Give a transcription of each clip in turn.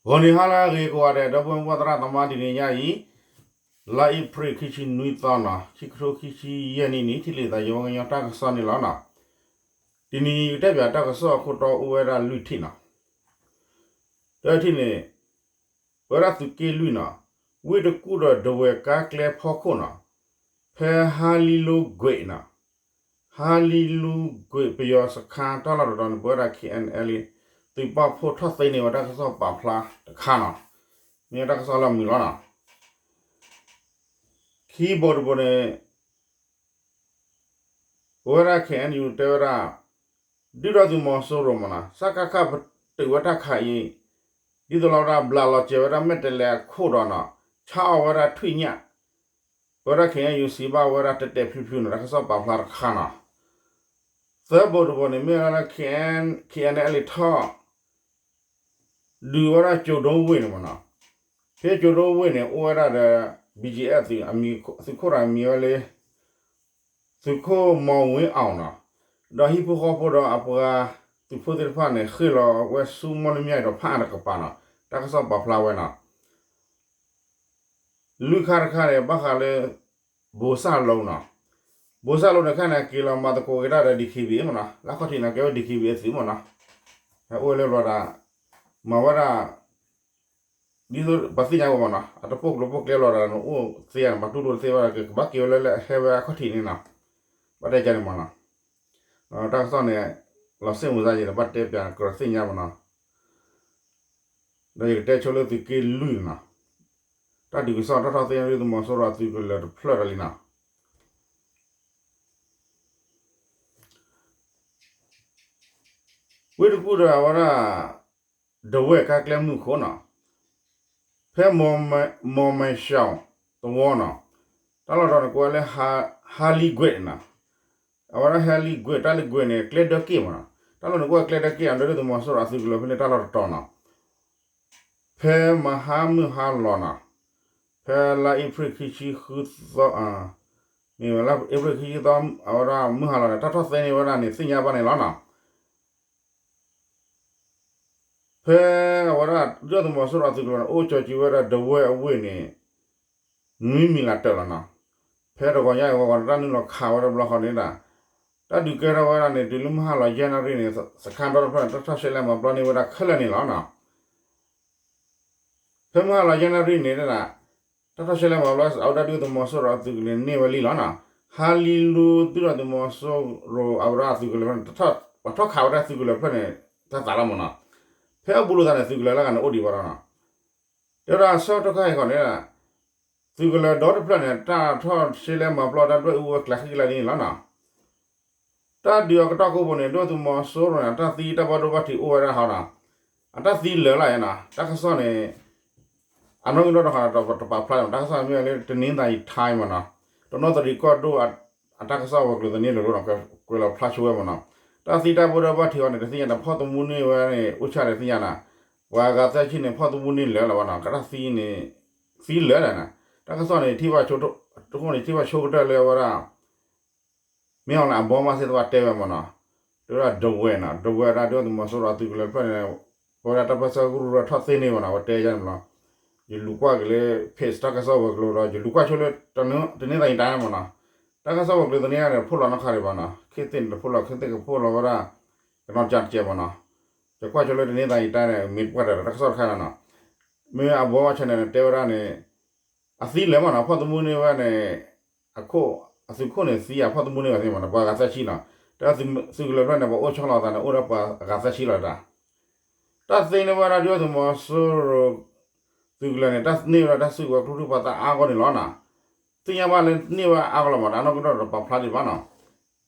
ဂီၤနံၤဟါလၢအဂ့ၤကိးဂၤဒဲး ဒီပုၢ်ဝဲၢ်သရၣ်သမါ တနံၤညါအံၤ လါအ့ဖြ့ၣ်ခံဆံနွံသီနီၤ ခံကထိခံဆံယဲၢ်နံၣ်န့ၣ် ထံၣ်လိာ်သးယဝဲကညီတၢ်ကစီၣ်န့ၣ်လီၤနီၤ. တနံၤယကတဲပၠးတၢ်ကစီၣ်အခိၣ်တီအိၣ်ဝဲဒၣ်လွံၢ်ထံၣ်နီၤ. တထံၣ်န့ၣ် ပဝဲဒၣ်သုးက့လွံၢ်နီၤ ဝ့ၢ်တကူၣ်ဒီးဒဝဲၢ်ကါကျဲဖီခိၣ်နီၤ ဖဲဟါလံလူကွံာ်နီၤ ဟါလံလူကွံာ်ပယီၤစခါတၢ်လီၢ်တတီၤန့ၣ် ပဝဲဒၣ် K N L A သုးပာ်ဖှိၣ်ထီၣ်သ့န့ၢ်ဝဲတၢ်ကစီၣ်ပာ်ဖျါတခါနီၤ. မ့ၢ်တၢ်ကစီၣ်လၢအမုာ်လီၤနီၤ. ခံဘိတဘိန့ၣ် ပဝဲဒၣ် K N U တဲဝဲဒၣ် ဒုၣ်ဒါသုးမီၤစိရိၤမ့ၢ်နီၤ စကခ ပတုာ်ဝဲတၢ်ခးအံၤ ဒ်သိးလီၤဝဲဒၣ်ဘျးလီၤစဲၤဝဲဒၣ်မဲာ်တဲးလဲးအခိၣ်ဒီးနီၤ ဆါအီၣ်ဝဲဒၣ်ထွံၣ်ညၣ် ပဝဲဒၣ် K N U စံးဘၣ်ဝဲဒၣ်တဲာ်တဲာ်ဖျုးဖျုးနီၤ တၢ်ကစီၣ်ပာ်ဖျါတခါနီၤ. သၢဘိတဘိန့ၣ် မ့ၢ်ဝဲဒၣ်လၢ K N L A ထီၣ် ဒုးဝဲဒၣ်ကၠိၤဒိဝ့ၢ်န့ၣ်မ့ၢ်နီၤ. ဖဲကၠိၤဒိဝ့ၢ်န့ၣ် အိၣ်ဝဲဒၣ်ဒီး B G F သုး သုးခိၣ်တၢ်မံၤဝဲလၢ သုးခိၣ်မီၤဝ့အီၤနီၤ. ဒီးဟံၣ်ဖိဃီဖိဒီးအပှၤသုးဖိသ့ၣ်တဖၣ်န့ၣ် ဃ့ၢ်လီၤဝဲဆူမီၣ်လမၠဲၣ်ဒီးဖးအါတကပၤနီၤ တၢ်ကစီၣ်ပာ်ဖျါဝဲနီၤ. လွံၢ်ခါတခါန့ၣ် ဘၣ်ဃးလၢ ဘိစၢ်လိနီၤ. ဘိစၢ်လိန့ၣ်ခါန့ၣ် က့ၤလီၤမၤသကိးက့ၤတၢ်ဒီး D K B A မ့ၢ်နီၤ လၢခီၣ်ထံးန့ၣ် ကဲဝဲ D K B A သုးမ့ၢ်နီၤ. ဟဲအိၣ်လၢဘျီဒၣ် မၤဝဲဒၣ် ဒ်သိးပှၤသ့ၣ်ညါဝဲမ့ၢ်နီၤ အတပိာ်ကျိၤပိာ်ကျဲလီၤဒီး နအိၣ်သ့ဧါ နပှၤတူၢ်လိာ်တသ့ဘၣ်ဒီး ကဘၣ်က့ၤဝဲလၢလၢဟဲဝဲအခီၣ်ထံးန့ၣ်နီၤ. ဘၣ်တဲကန့ၣ်မ့ၢ်နီၤ တၢ်ကစီၣ်န့ၣ် လီၤစ့ၣ်မုာ်စၢ်ယဲၢ်ဒီး ဘၣ်တဲပၠးကြၢးသ့ၣ်ညါမ့ၢ်နီၤ. ဒီးယကတဲဆိလၢသုးက့လွံၢ်နီၤ တၢ်ဒုးကစီၣ်ထီၣ်ထီၣ်သ့ၣ်ညါဒုၣ်ဒါသုးမီၤစိရိၤအသုးကလၢၤတဖျၢၣ်ဒီးလံနီၤ. ဝ့ၢ်တကူၣ်ဒီးအဝဲဒၣ် ဒဝဲၢ်ကါကျဲမုၢ်ခိၣ်နီၤ ဖဲ မီၤမဲၣ်ရှီၣ်သဝီနီၤ တၢ်လီၢ်တတီၤန့ၣ် ကိးဝဲလၢ ဟါလံကွံာ်နီၤ. အဝဲဒၣ်ဟါလံကွံာ် တၢ်လံကွံာ်န့ၣ် ကျဲဒၢက့ၣ်မ့ၢ်နီၤ တၢ်လီၢ်န့ၣ် ကိးဝဲကျဲဒၢက့ၣ်အဒိဒုၣ်ဒါသုးမီၤစိရိၤအသုးကလၢၤဖဲန့ၣ်တၢ်လီၢ်တတီၤနီၤ ဖဲမဟါမုၢ်ဟါလီၤနီၤ ဖဲလါအ့ဖြ့ၣ်ခံဆံဃုသီ မ့ၢ်ဝဲလါအ့ဖြ့ၣ်ခံဆံသီ အဝဲဒၣ်မုၢ်ဟါလီၤန့ၣ် တၢ်ထီၣ်သ့န့ၢ်ဝဲဒၣ်န့ၣ် သ့ၣ်ညါဘၣ်န့ၣ်လီၤနီၤ. ဖဲအဝဲဒၣ်ဒုၣ်ဒါသုးမီၤစိရိၤအသုးကလၢၤန့ၣ် အိၣ်ကၠီၤကံၤဝဲဒၣ်ဒဝဲၢ်အဝ့ၢ်န့ၣ် နွံမံၤလးတၢၢ်လီၤနီၤ. ဖဲတဂီၤညါအံၤ ဂီၤဂီၤန့ၣ် တၢ်နုာ်လီၤခးဝဲဒၣ်ဘျီဃီန့ၣ်ဒၣ် တၢ်ဒုးကဲထီၣ်ဝဲဒၣ်န့ၣ် တုၤလၢမုၢ်ဟါလီၤယဲၢ်နၣ်ရံၣ်န့ၣ် စခါဒီတဖျၢၣ်န့ၣ် တၢ်ထီၣ်ရှဲလဲမၤပျီန့ၢ်ဝဲဒၣ်ခဲလၢာ်န့ၣ်လီၤနီၤ. ဖဲမုၢ်ဟါလီၤယဲၢ်နၣ်ရံၣ်န့ၣ်ဒၣ် တၢ်ထီၣ်ရှဲလဲမၤပျီ အဝဲဒၣ်ဒုၣ်ဒါသုးမီၤစိရိၤအသုးကလၢၤန့ၢ်ဝဲလံလီၤနီၤ. ဟါလံလူ ဒုၣ်ဒါသုးမီၤစိရိၤအဝဲဒၣ်အသုးကလၢၤဖဲန့ၣ် ပှၤထီၣ်ခးဝဲဒၣ်သုးကလၢၤဖျၢၣ်န့ၣ် တၢ်သးလီၤမ့ၢ်နီၤ. ဖဲအဘူးလိာ်သးန့ၣ် သုးကလၢၤလၢအဂၤန့ၣ်အိၣ်ဒံးဘၣ်လီၤနီၤ. တဲဝဲဒၣ်ဆၢကတီၢ်ခါအံၤဃီန့ၣ် သုးကလၢၤဒီတဖျၢၣ်န့ၣ် တၢ်ထီၣ်ရှဲလဲမၤပျီတၢ်ဒွဲၣ်အူဝဲကျးဃံကျးလံန့ၣ်လီၤနီၤ. တၢ်ဒုးအကတီၢ်ကိးဘိန့ၣ် ဒုၣ်ဒါသုးမီၤစိရိၤန့ၣ် အတၢ်သံတၢ်ဘၣ်ဒိဘၣ်ထံးအိၣ်ဝဲဒၣ်ဟီနီၤ. အတၢ်သံလၢာ်လီၤယဲနီၤ. တၢ်ကစီၣ်န့ၣ် အနီၣ်ဂံၢ်နီၣ်ဒွးဃီန့ၣ် တပာ်ဖျါန့ၣ် တၢ်ကစီၣ်မ့ၢ်ဝဲလၢ တနင်္သာရီ Times မ့ၢ်နီၤ, တနီသရံၣ်ကီၢ်ဒိၣ် အတၢ်ကစီၣ်ဝဲၤကျိၤသန့လၢာ်လီၤနီၤ, ကွဲးလီၤဖျါဆိဝဲမ့ၢ်နီၤ. တၢ်သံတၢ်ဘၣ်ဒိဘၣ်ထံးအီၤန့ၣ် တသ့ၣ်ညါဒီး ဖီၣ်သမူန့ၢ်ဝဲန့ၣ် အိၣ်ဆၣ်ဒီးသ့ၣ်ညါနီၤ, ပှၤအဂၤသၢဆံန့ၣ် ဖီၣ်သမူန့ၢ်လၢာ်လီၤဘၣ်နီၤ, ကတၢ်သံန့ၣ် သံလၢာ်ဒီးနီၤ. တၢ်ကစီၣ်န့ၣ် ထံၣ်ဘၣ်ဆိ တဃိန့ၣ် ထံၣ်ဘၣ်ဆိကတၢၢ်လၢအဝဲဒၣ် မ့ၢ်အီၤန့ၣ် အဘီမါသ့ၣ်တဖၣ်တဲဝဲမ့ၢ်နီၤ, တဲဝဲဒၣ်ဒဝဲၢ်နီၤ, ဒဝဲၢ်ဒၣ်ဒုၣ်ဒါသုးမီၤစိရိၤအသုးကလၢၤတဖျၢၣ်န့ၣ် ပဝဲဒၣ်တၢ်ပၢဆှၢကရူၢ်ဒီးထီၣ်သ့န့ၢ်မ့ၢ်နီၤ, အဝဲတဲယါန့ၣ်မ့ၢ်နီၤ, ယလူၤကွၢ်က့ၤလၢ page တၢ်ကစီၣ်ဝဲၤကျိၤဒီး ယလူၤကွၢ်ဆိလၢ တနင်္သာရီတိုင်း မ့ၢ်နီၤ, တၢ်ကစီၣ်ဝဲၤကျိၤသန့န့ၣ် တဖှိၣ်လီၤနီတခါဒံးဘၣ်နီၤ, ခ့သ့ၣ်န့ၣ်တဖှိၣ်လီၤ, ခ့သ့ၣ်ကဖှိၣ်လီၤဝဲဒၣ် ကနီၤကၠးတကဲးမ့ၢ်နီၤ, ယကွၢ်ဆိလၢ တနင်္သာရီတိုင်း န့ၣ် မ့ၢ်ပှၢ်တၢၢ်ဒီးတၢ်ကစီၣ်တခါနီၤ, မ့ၢ်အဘီမါ channel န့ၣ် တဲဝဲဒၣ်န့ၣ် အသံလၢာ်မ့ၢ်နီၤ, ဖီၣ်သမူန့ၢ်ဝဲန့ၣ် အခိၣ် အသုးခိၣ်န့ၣ်သံဧါ, ဖီၣ်သမူန့ၢ်ဝဲသ့မ့ၢ်နီၤ, ပှၤဂၤသၢဆံနီၤ, တဲသုးကလၢၤတဖျၢၣ်န့ၣ် ပှၤအိၣ်ဆီလီၤအသးန့ၣ် အိၣ်ဒီးပှၤအဂၤသၢဆံလီၤတၢ်, တၢ်သ့န့ၢ်ဝဲဒၣ်ဒုၣ်ဒါသုးမီၤစိရိၤ သုးကလၢၤန့ၣ် တၢ်န့ၢ်ဝဲဒၣ်တၢ်စုကဝဲၤကျိချံမျိာ်သၣ်အါဂီၢ်န့ၣ်လီၤနီၤ, သ့ၣ်ညါဘၣ်လၢန့ၢ်ဝဲအါဂီၢ်လီၤမ့ၢ်နီၤ, အနီၢ်ကီၢ်ဒီးတပာ်ဖျါဒံးဘၣ်နီၤ.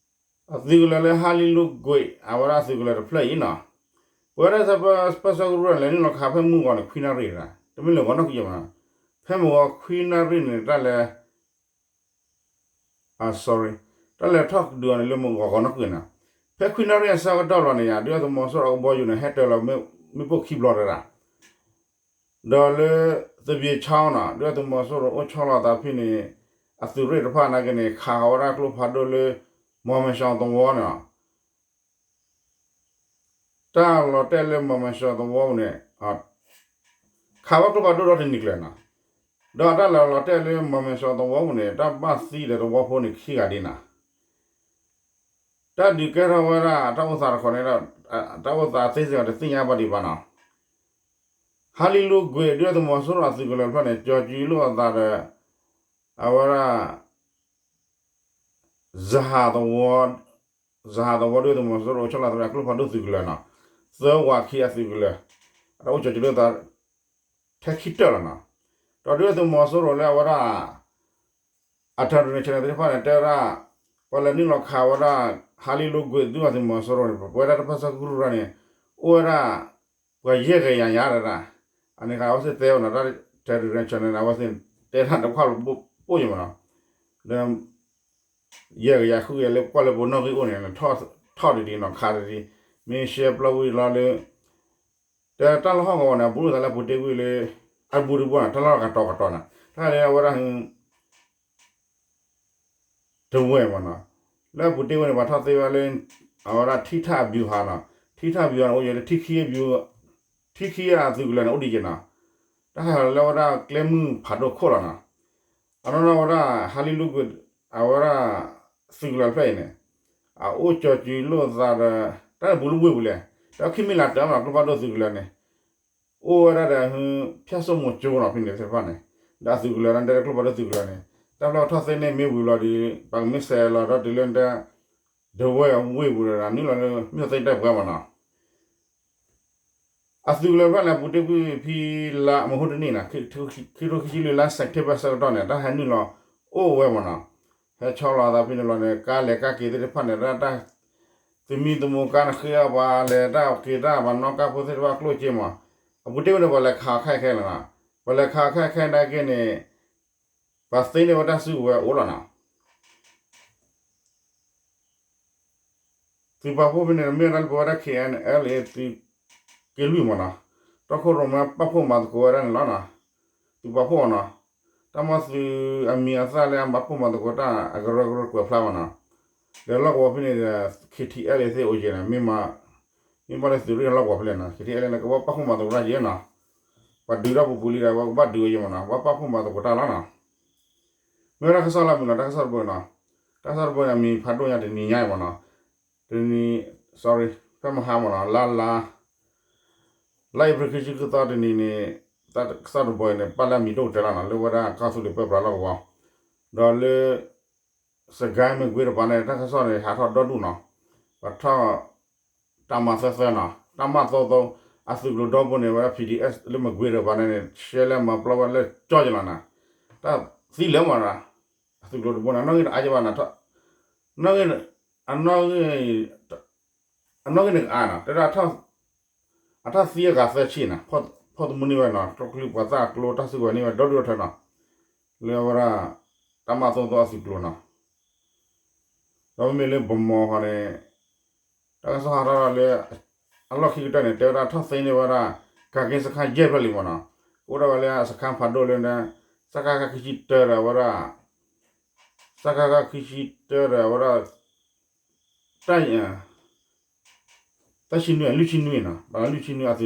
အသုးကလၢၤလၢဟါလံလူကွံာ် အဝဲဒၣ်သုးကလၢၤတဖျၢၣ်အံၤနီၤ, ပဝဲဒၣ်ပၢဆှၢကရူၢ်န့ၣ် လဲၤနုာ်လီၤခးဖဲမုၢ်ဂီၤန့ၣ် ခွံနၣ်ရံၣ်နီၤ, တမ့ၢ်လၢဂီၤနီၣ်ကွံာ်မ့ၢ်နီၤ, ဖဲမုၢ်ဂီၤခွံနၣ်ရံၣ်န့ၣ် တၢ်လဲၤ sorry, တၢ်လဲၤထီၣ်ဒုးအီၤန့ၣ်လၢမုၢ်ဂီၤဂီၤနီၣ်ကွံာ်နီၤ, ဖဲခွံနၣ်ရံၣ်အဆၢကတီၢ်လီၤန့ၣ်ယါ ဒုၣ်ဒါသုးမီၤစိရိၤအကဘီယူၤန့ၣ် ဟဲတၢၤလီၤမ့ၣ်ပိၢ်ခံဘျီတဒၣ် ဒီးလၢ သဘံၣ်ဆီနီၤ ဒုၣ်ဒါသုးမီၤစိရိၤအိၣ်ဆီလီၤသးဖဲန့ၣ် အသုးရ့ၣ်တဖၣ်နာ်က့န့ၣ် ခးဃီၤဝဲဒၣ်ကျိဖးဒိၣ်လၢ မီၤမဲၣ်စီၣ်သဝီန့ၣ်လီၤ. တၢ်လီၤတဲာ်လၢမီၤမဲၣ်စီၣ်သဝီန့ၣ် ခးဝဲကျိဖးဒိၣ်ဒီတနံၤကျၢၤနီၤ, ဒီးအတၢ်လဲၤလီၤတဲာ်လၢ မီၤမဲာ်စီၤသဝီပူၤန့ၣ် တၢ်ဘၣ်သံဒီးသဝီဖိန့ၣ်ခံဂၤဒံးနီၤ, တၢ်ဒုးကဲထီၣ်ဝဲဒၣ်တၢ်အိၣ်သးတခီန့ၣ်ဒီး တၢ်အိၣ်သးသ့စ့ၢ်ကီးတသ့ၣ်ညါဘၣ်ဒံးဘၣ်နီၤ, ဟါလံလူကွံာ် ဒုၣ်ဒါသုးမီၤစိရိၤအသုးကလၢၤတဖျၢၣ်န့ၣ် ကၠီၤကၠံလိာ်အသးဒီး အဝဲဒၣ် စဟၣ်သဝီ စဟၣ်သဝီဒုၣ်ဒါသုးမီၤစိရိၤ ဆီလီၤသးဒီးအကျိဖးဒိၣ်သုးကလၢၤနီၤ, သၢဝးခံအသုးကလၢၤ အတၢ်အိၣ်ကၠီၤကၠံလိာ်သး ထဲခံတၢၢ်လီၤနီၤ, ဒီးဒုၣ်ဒါသုးမီၤစိရိၤလၢအဝဲဒၣ် အတၢ်ဒုးန့ၣ် ဆဲးန့ၣ်သ့ၣ်တဖၣ်န့ၣ် တဲဝဲဒၣ် ပှၤလဲၤနုာ်လီၤခးဝဲဒၣ် ဟါလံလူကွံာ်သုးမီၤစိရိၤန့ၣ် ပဝဲဒၣ်တၢ်ပၢဆှၢကရူၢ်ရၢန့ၣ် အိၣ်ဝဲဒၣ် ပှၤယဲၢ်ကယၤညါဒၣ်, အန့ၣ်ခါအဝဲသ့ၣ်တဲဝဲနီၤ တၢ်တဲဒုးရၢဆၢန့ၣ် အဝဲသ့ၣ်တဲတၢ်တခွၣ်လၢပိၢ်ယံၤမးနီၤ, ဒီး ယဲၢ်ကယၤဃုကယၤလၢကွၢ်လၢပနီၣ်ဂံၢ်အိၣ်န့ၣ် ထီၣ်ဒံးဒံးနီၤ ခးဒံးဒံး, မ့ၢ်ရှဲပျီဝံၤလီၤလၢ တၢ်လီၢ်ဟီၣ်ကဝီၤန့ၣ် အဘူးလိာ်သးလၢပူၤတ့ၢ်ကွံာ်လၢ အဘူးတဘူးနီၤ တၢ်လီၢ်ကတီၤကတီၤနီၤ တၢ်လၢအဝဲဒၣ် တဝဲၢ်မးနီၤ, လၢအပူၤတ့ၢ်ဝဲန့ၣ် ပှၤထီၣ်သ့ဝဲလၢ အဝဲဒၣ် ထံထၣ်ဗျူဟာ နီၤ, ထံထၣ်ဗျူဟာ န့ၣ် အိၣ်ယဲလၢ ထံခံအသုးကလၢၤန့ၣ် အိၣ်ဒံးက့ၤနီၤ, တၢ်ဟဲလီၤလၢအဝဲဒၣ်ကျဲမုၢ်ဖးဒိၣ်ခိၣ်လီၤနီၤ, အနီၢ်နီၢ်ဝဲဒၣ် ဟါလံလူကွံာ် အဝဲဒၣ် သုးကလၢၤတဖျၢၣ်အံၤန့ၣ် အအိၣ်ကၠီၤကၠံလိာ်သးဒီး တၢ်န့ၣ်ဘူးလၢဝ့ၢ်ပူၤလဲၣ်, ဒီးခံမံၤလၢ်တၢ်မးနီၤ ကျိဖးဒိၣ်သုးကလၢၤန့ၣ် အိၣ်ဝဲဒၣ်ဒီး ဖၠၣ်စိမိၤကၠိနီၤ ဖဲန့ၣ်သ့ၣ်တဖၣ်န့ၣ်, ဒီးအသုးကလၢၤလၢတဲလၢကျိဖးဒိၣ်သုးကလၢၤန့ၣ် တၢ်ဖျၢၣ်ထီၣ်သ့န့ၢ်မ့ၢ်ဝံၤလီၤဒီး ပှၤကမ့ၢ်ဆဲးလီၤဒီးတုၤလၢတဲ ဒဝဲၢ်အဝ့ၢ်ပူၤဒီး နုာ်လီၤလၢ မ့ၢ်သ့တဲပှဲၤမးနီၤ အသုးကလၢၤတဖၣ်န့ၣ် အပူၤတ့ၢ်ကွံာ်ဖဲလါမဟိတနံၣ်နီၤ ခံကထိခံဆံလွံၢ်လါ September ဆၢကတီၢ်န့ၣ် တၢ်ဟဲနုာ်လီၤအိၣ်ဝဲမးနီၤ, ဟဲဆီလီၤအသးဖဲန့ၣ်လီၤန့ၣ် ကါလဲၤကါက့ၤသ့ၣ်တဖၣ်န့ၣ် တၢ် သမံသမိးကါန့ၣ်ဃ့အီၣ်ပှၤလဲၤတၢ်က့ၤတၢ် ပှၤနီၣ်ကါဖိသ့ၣ်တဖၣ်ကျိၣ်စ့မး, အပူၤတ့ၢ်ဝဲန့ၣ် ပှၤလဲၤခးအီၤခဲအံၤခဲလီၤနီၤ, ပှၤလဲၤခးအီၤခဲအံၤခဲအံၤနာ်က့န့ၣ် ပှၤသ့န့ၢ်ဝဲတၢ်စုကဝဲၤအိၣ်လီၤနီၤ သုးပာ်ဖှိၣ်ဖဲန့ၣ် မ့ၢ်ဝဲဒၣ်လၢပဝဲဒၣ် K N L A သုးက့လွံၢ်မးနီၤ, တီခိၣ်ရိၣ်မဲပာ်ဖှိၣ်မၤသကိးဝဲဒၣ်န့ၣ်လီၤနီၤ, သုးပာ်ဖှိၣ်မးနီၤ, တၢ်မၤသုးအမံၤအသၣ်လၢအပာ်ဖှိၣ်မၤသကိးတၢ်အကရၢကရိကွဲးဖျါမးနီၤ, ဒီးလီၢ်ကဝီၤဖဲန့ၣ်ဒီး K T L A သ့ၣ်အိၣ်က့ၤနီၤ, မ့ၢ်မး မ့ၢ်ဘၣ်လၢသုးရ့ၣ်လီၢ်ကဝီၤဖဲလဲၣ်နီၤ, K T L A န့ၣ် ကဘၣ်ပာ်ဖှိၣ်မၤသကိးတၢ်က့ၤနီၤ, ပှၤဒုးတၢ်ပူၤပူၤလံဒီး အဝဲကဘၣ်ဒုးဝဲယဲၢ်မးနီၤ, ဘၣ်ပာ်ဖှိၣ်မၤသကိးတၢ်လီၤနီၤ မ့ၢ်ဝဲဒၣ်တၢ်ကစီၣ်လၢအမုာ်နီၤ, တၢ်ကစီၣ်တဘိနီၤ, တၢ်ကစီၣ်တဘိန့ၣ် အမံၤဖးဒိၣ်ညါတနံၤညါအံၤမးနီၤ, တနံၤ sorry ဖဲမဟါမးနီၤ, လါလါ လါအ့ဖြ့ၣ်ခံဆံဃုသီတနံၤန့ၣ် တၢ်ကစီၣ်တဘိအံၤန့ၣ် ပာ်လၢအမံၤဒိၣ်ကတၢၢ်လီၤနီၤ, လၢဝဲဒၣ်ကီၢ်သူလ့ၤပၢပြးလီၢ်ကဝီၤ, ဒီးလၢ စကဲမ့ၢ်ကွ့တပၤန့ၣ် တၢ်ကစီၣ်န့ၣ် ဟးထီၣ်ဒီဒူၣ်နီၤ, ပှၤထီၣ် တၢ်မၤသၢသၢနီၤ, တၢ်မၤသီသီ အသုးကျိၤဒီဘိန့ၣ် ဝဲဒၣ် P D S လၢမကွ့တပၤန့ၣ် ရှဲလဲမၤပျီဝဲလၢကၠီကလီၤနီၤ, တၢ်သံလၢမးနီၤ, အသုးကျိၤတဘိန့ၣ် အနီၣ်ဂံၢ်တအါကဘၣ်နီၤ, နီၣ်ဂံၢ် အနီၣ်ဂံၢ် အနီၣ်ဂံၢ်န့ၣ်ကအါနီၤ, တဲဒၣ် အတၢ်သံအဂၤသၢဆံနီၤ, ဖီၣ်သမူန့ၢ်ဝဲနီၤ, တၢ်ချံပှၤသၣ်ကျိတၢ်စုကဝဲၤန့ၢ်ဝဲဒီဒူၣ်ဒီထၢနီၤ, လၢအဝဲဒၣ် တၢ်မၤသီသီအသုးကျိၤနီၤ, ဒီးမ့မ့ၢ်လၢဗမီၤဃီန့ၣ် တၢ်ကစီၣ်ဟးထီၣ်လၢ အလီၢ်ခံကတၢၢ်န့ၣ် တဲဝဲဒၣ်ထီၣ်သ့န့ၢ်ဝဲဒၣ် ကၤက့စခါယဲၢ်ဖျၢၣ်လံမးနီၤ, အိၣ်ဒၣ်ဝဲလၢအစခါဖးဒိၣ်လၢ စကခ ခံဆံတၢဒီးအဝဲဒၣ် စကခ ခံဆံတၢဒီးအဝဲဒၣ် တၢ် တၢ်ဆံနွံ လွံၢ်ဆံနွံနီၤ, ဘၣ်လၢလွံၢ်ဆံနွံအသုးရ့ၣ်နီၤ, လွံၢ်ဆံသၢဃီ, လွံၢ်ဆံနွံ လွံၢ်ဆံနွံ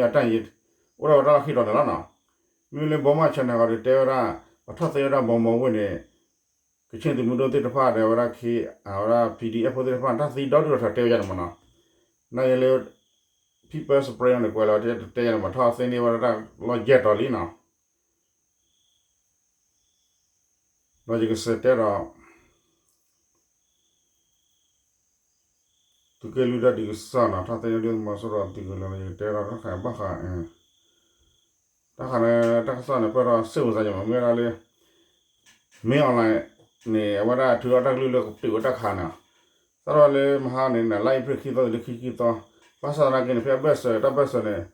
အတၢ်ယံၤ အိၣ်ဒၣ်ဝဲတၢ်လီၢ်ခံတီၤန့ၣ်လီၤနီၤ, မ့မ့ၢ်လၢ ဗမာ Channel ဃီဒီးတဲဝဲဒၣ် ပှၤထီၣ်သ့ဝဲဒၣ်ဗမီၤဝ့ၢ်န့ၣ် ကချ့ၣ်သုးမုၢ်ဒိၣ်သ့ၣ်တဖၣ်ဒီးဝဲဒၣ်ခ့ အဝဲဒၣ် P D F ဖိသ့ၣ်တဖၣ် တၢ်သံဒီဒူၣ်ဒီထၢတဲဝဲယါန့ၣ်မးနီၤ, နာ်က့လၢ Pepper Spray န့ၣ် ကွဲးလီၤတဲတဲယါန့ၣ်မး ထီၣ်သ့န့ၢ်ဝဲဒၣ်တၢ်လီၢ်ယဲၢ်တီၤလံနီၤ ဒီးယကစံးတဲဒီး သုးက့လွံၢ်တၢ်ဒုးကစီၣ်နီၤ, ထီၣ်သ့န့ၢ်ဒုၣ်ဒါသုးမီၤစိရိၤအသုးကလၢၤလီၤ, ယကတဲဒီးတၢ်ခါဘၣ်ဃး တၢ်ခါန့ၣ် တၢ်ကစီၣ်န့ၣ် ပၢၢ်ထီၣ်စ့ၢ်ကီးစၢ်ယမး မ့ၢ်ဝဲဒၣ်လၢ မင်းအောင်လှိုင် န့ၣ် အဝဲဒၣ်ထုးထီၣ်တၢ်ကလုၢ်လၢကတုာ်ဝဲတၢ်ခါန့ၣ်, စးထီၣ်လၢမဟါန့ၣ် လါအ့ဖြ့ၣ်ခံသီတုၤလၢခံဆံခံသီ, ဘၣ်ဆၣ်သနာ်က့န့ၣ် ဖဲအဘၢၣ်စၢၤ တၢ်ဘၢၣ်စၢၤန့ၣ်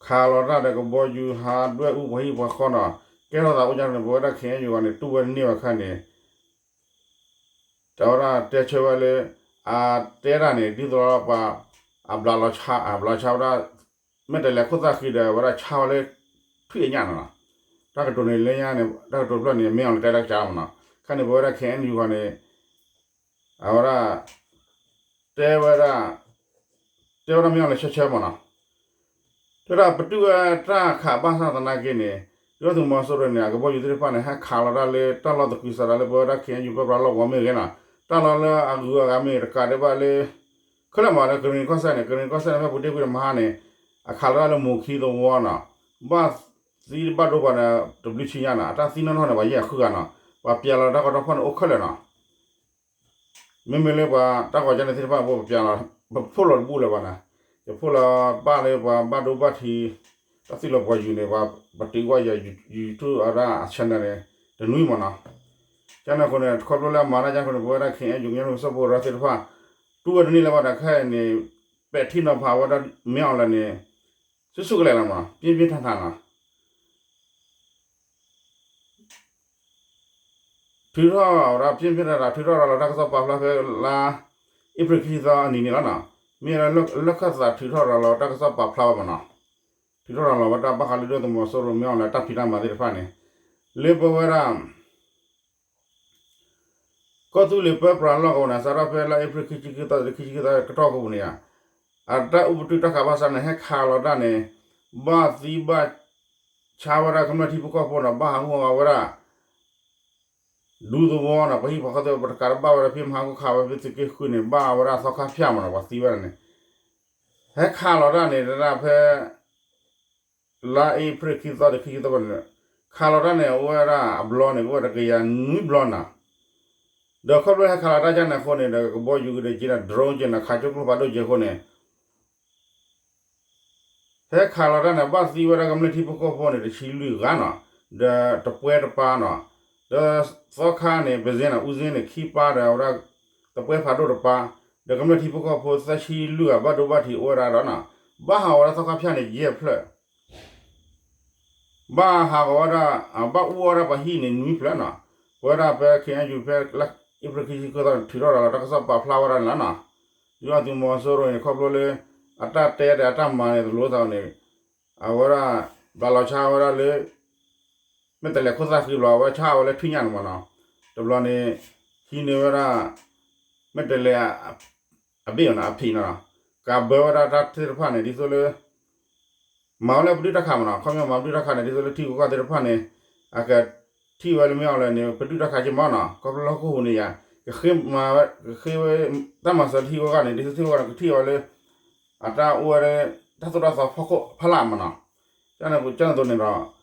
ခးလီၤတၢ်ဒီးကဘီယူၤဟးဒွဲၣ်အူပှၤဟံၣ်ပှၤဃီနီၤ, ကဲထီၣ်သးအိၣ်ညါန့ၣ် ပဝဲဒၣ် ခ့ၣ်အဲၣ်ယူၣ် ဂီၤန့ၣ် တူၢ်ဝဲန့ၢ်ဝဲအခါန့ၣ် အဝဲဒၣ်တဲဆၢဝဲလၢ အတဲဒၣ်န့ၣ် ဒ်သိးပှၤ အဘျးလီၤဆါ အဘျးလီၤဆါဝဲဒၣ် မ့ၢ်တလဲၤခိၣ်သၣ်ဃံဒီး အဝဲဒၣ်ဆါဝဲလၢ ထွံၣ်အညၣ်န့ၣ်လီၤ. တၢ်ကတိၤန့ၣ်လၢညါန့ၣ် တၢ်ကတိၤဖျၢၣ်န့ၣ် မ့ၢ်အီၤလၢတဲတၢ်ကစၢ်လီၤမးနီၤ. ခါန့ၣ် ပဝဲဒၣ် ခ့ၣ်အဲၣ်ယူၣ် ဂီၤန့ၣ် အဝဲဒၣ် တဲဝဲဒၣ် တဲဝဲဒၣ်မ့ၢ်အီၤလၢဆၢဆၢမးနီၤ. တဲဒၣ်ပတုာ်ဝဲတၢ်ခးဘၣ်ဆၣ်သနာ်က့န့ၣ်, ဒုၣ်ဒါသုးမီၤစိရိၤန့ၣ် အကဘီယူၤသ့ၣ်တဖၣ်န့ၣ် ဟဲခးလီၤတၢ်လၢတၢ်လီၢ်သကုၤဆးဒးလၢပဝဲဒၣ် ခ့ၣ်အဲၣ်ယူၣ် ပၢပြးလီၢ်ကဝီၤမ့ၢ်ဂ့ၤနီၤ, တၢ်လီၢ်လၢအဂုၤအဂၤမ့ၢ်ဂ့ၤတကးဒံးဘၣ်လၢ ခဲလၢာ်မးလၢကရ့ၣ်နံၤကီၢ်စဲၣ်န့ၣ်, ကရ့ၣ်နံၤကီၢ်စဲၣ်န့ၣ် ဖဲပူၤတ့ၢ်ကွံာ်တမဟါန့ၣ်, အခးလီၤတၢ်လၢမိၢ်ခံသဝီနီၤ, ဘၣ်သံဘၣ်ဒိဘၣ်န့ၣ် တဘျုးဆံညါနီၤ, အတၢ်သံနီၢ်နီၢ်န့ၣ် ပှၤယဲၢ်ဃုဂၤနီၤ, ပှၤပျးလီၤတၢ်ဂီၤတၢ်ဖီၣ်န့ၣ်အိၣ်ခဲလၢာ်နီၤ မ့မ့ၢ်လၢပှၤတၢ်ဂီၤကၢန့ၣ်သ့ၣ်တဖၣ် ပပျးလီၤ, ပဖိၣ်လီၤတဘူၣ်လၢၤဘၣ်န့ၣ်, ယဖိၣ်လီၤဘၣ်လၢပှၤဘၣ်ဒိဘၣ်ထံး, တၢ်သံလီၤပှၤယူၤန့ၣ် ပှၤပတုာ်ကွၢ်ယၤ YouTube အဒၣ်အ channel န့ၣ် တနွံမးနီၤ, ကန့ၣ်အဃိန့ၣ် ခီဖျိလၢအမၤတၢ်ကန့ၣ်အဃိန့ၣ် ပဝဲဒၣ် ခ့ၣ်အဲၣ်ယူၣ် ကညီတၢ်ကစီၣ်ဖိသ့ၣ်တဖၣ် တူၢ်ဝဲတန့ၢ်လၢၤဘၣ်ဒီးခဲအံၤန့ၣ်, ပဲာ်ထံနီၤဖးဝဲဒၣ် မင်းအောင်လှိုင် န့ၣ် ဆူၣ်ဆူၣ်ကလဲာ်လီၤမးနီၤ, ပြင်းပြင်းထန်ထန်နီၤ ထုးထီၣ်ဝဲဒၣ် ပြင်းပြင်းထန်ထန် ထုးထီၣ်ရၤလီၤတၢ်ကစီၣ်ပာ်ဖျါဖဲလါအ့ဖြ့ၣ်ခံဆံသီအနံၤန့ၣ်လီၤနီၤ, မ့ၢ်လၢလၢၢ်ခၢၣ်သးထုးထီၣ်ရၤလီၤတၢ်ကစီၣ်ပာ်ဖျါဝဲမးနီၤ, ထုးထီၣ်ရၤလီၤဝဲတၢ်ဘၣ်ဃးလၢဒုၣ်ဒါသုးမီၤစိရိၤ မင်းအောင်လှိုင် အတၢ်ဖံးတၢ်မၤသ့ၣ်တဖၣ်န့ၣ်, လၢပဝဲဒၣ် ကီၢ်သူလ့ၤပၢပြးလီၢ်ကဝီၤန့ၣ် စးထီၣ်ဖဲလါအ့ဖြ့ၣ်ခံဆံခံသီ ခံဆံခံသီကတီၢ်အပူၤန့ၣ်ဧါ, အတၢ်အိၣ်ပတုာ်တၢ်ခးဘၣ်ဆၣ်န့ၣ် ဟဲခးလီၤတၢ်န့ၣ်, ဘၣ်သံဘၣ်ဆါဝဲဒၣ်ကမျၢၢ်ထံဖိကီၢ်ဖိနီၤ, ဘၣ်ဟးဂီၤဝဲဒၣ် ဒူသဝီနီၤ, ပှၤဟံၣ်ပှၤဃီသ့ၣ် ပတကးတဘၣ်ဝဲဒၣ် ဖဲမဟါကခးဝဲဖဲသုးက့ဃုန့ၣ် ဘၣ်ဝဲဒၣ်သီခါဖၠၣ်မးနီၤ, ပှၤသံဝဲဒၣ်န့ၣ်, ဟဲခးလီၤတၢ်န့ၣ် တဒၣ်ဖဲ လါအ့ဖြ့ၣ်ခံသီဒီးခံဆံသီဘၣ်န့ၣ်, ခးလီၤတၢ်န့ၣ် အိၣ်ဝဲဒၣ်အဘျီန့ၣ် အိၣ်ဝဲဒၣ်တကယၤနွံဘျီနီၤ, ဒီးခီဖျိဟဲခးလီၤတၢ်ကန့ၣ်အဃိန့ၣ် ဒီးကဘီယူၤကဒဲးက့ၤဒီး drone က့ၤနီၤ ခးကၠိကျိဖးဒိၣ်က့ၤအဃိန့ၣ် ဟဲခးလီၤတၢ်န့ၣ် ဘၣ်သံဝဲဒၣ်ကမျၢၢ်ထံဖိကီၢ်ဖိန့ၣ် တဆံလွံၢ်ဂၤနီၤ, ဒီးတပှဲၤတပၢ်နီၤ, ဒီးသီခါန့ၣ် ပဇ့နီၤ အူဇ့န့ၣ် ခံပၢ်ဒီးဝဲဒၣ် တပှဲၤဖးဒိၣ်တပၢ်, ဒီးကမျၢၢ်ထံဖိကီၢ်ဖိသၢဆံလွံၢ်ဂၤ ဘၣ်ဒိဘၣ်ထံးအိၣ်ဝဲဒၣ်ဒီးနီၤ, ဘၣ်ဟးဂီၤဝဲဒၣ်သီခါဖၠၣ်န့ၣ် ယဲၢ်ဖျၢၣ် ဘၣ်ဟးဂီၤဝဲဒၣ်, ဘၣ်အူအီၣ်ဝဲဒၣ်ပှၤဟံၣ်န့ၣ် နွံဖျၢၣ်နီၤ, ပဝဲဒၣ်ဖဲ ခ့ၣ်အဲၣ်ယူၣ် ဖဲလါအ့ဖြ့ၣ်ခံဆံခံသီန့ၣ် ထုးထီၣ်ရၤလီၤတၢ်ကစီၣ်ပာ်ဖျါဝဲဒၣ်န့ၣ်လီၤနီၤ, ဒုၣ်ဒါသုးမီၤစိရိၤန့ၣ် ခီဖျိလၢ အတၢ်တဲဒီးအတၢ်မၤန့ၣ် တလိၤသးန့ၣ်, အဝဲဒၣ် ဘျးလီၤဆါဝဲဒၣ်လၢ မဲာ်တဲးလဲးခိၣ်သၣ်ဃံဘျီ အဝဲဆါဝဲလၢထွံၣ်ညၣ်န့ၣ်မးနီၤ, တဘျီန့ၣ် ဟံးန့ၢ်ဝဲဒၣ် မဲာ်တဲးလဲး အဘ့ၣ်နီၤ အဖံးနီၤ, ကးဘၢဝဲဒၣ်တၢ်သ့ၣ်တဖၣ်န့ၣ် ဒ်သိးလၢ မၤဝဲလၢပဒုၣ်တၢ်ခးမးနီၤ, ခီပညီမၤပဒုၣ်တၢ်ခးန့ၣ် ဒ်သိးလၢထံဂုၤကီၢ်သ့ၣ်တဖၣ်န့ၣ် အကထံၣ်ဝဲလၢမ့ၢ်အီၤလဲၣ်န့ၣ် ပဒုၣ်တၢ်ခးက့မးနီၤ, ခီဖျိလၢဟီၣ်ခိၣ်ဟူးန့ၣ်ယါ, ကဃ့မၤဝဲ ကဃ့ဝဲ တၢ်မၤစၢၤထံဂုၤကီၢ်ဂၤန့ၣ် ဒ်သိးထံဂုၤကီၢ်ဂၤန့ၣ် ကထံၣ်ဝဲလၢ အတၢ်အိၣ်ဝဲ တၢ်သိၣ်တၢ်သီဖီခိၣ်ဖးလၢ်မးနီၤ, ကန့ၣ် ကန့ၣ်သိးန့ၣ်ဒီး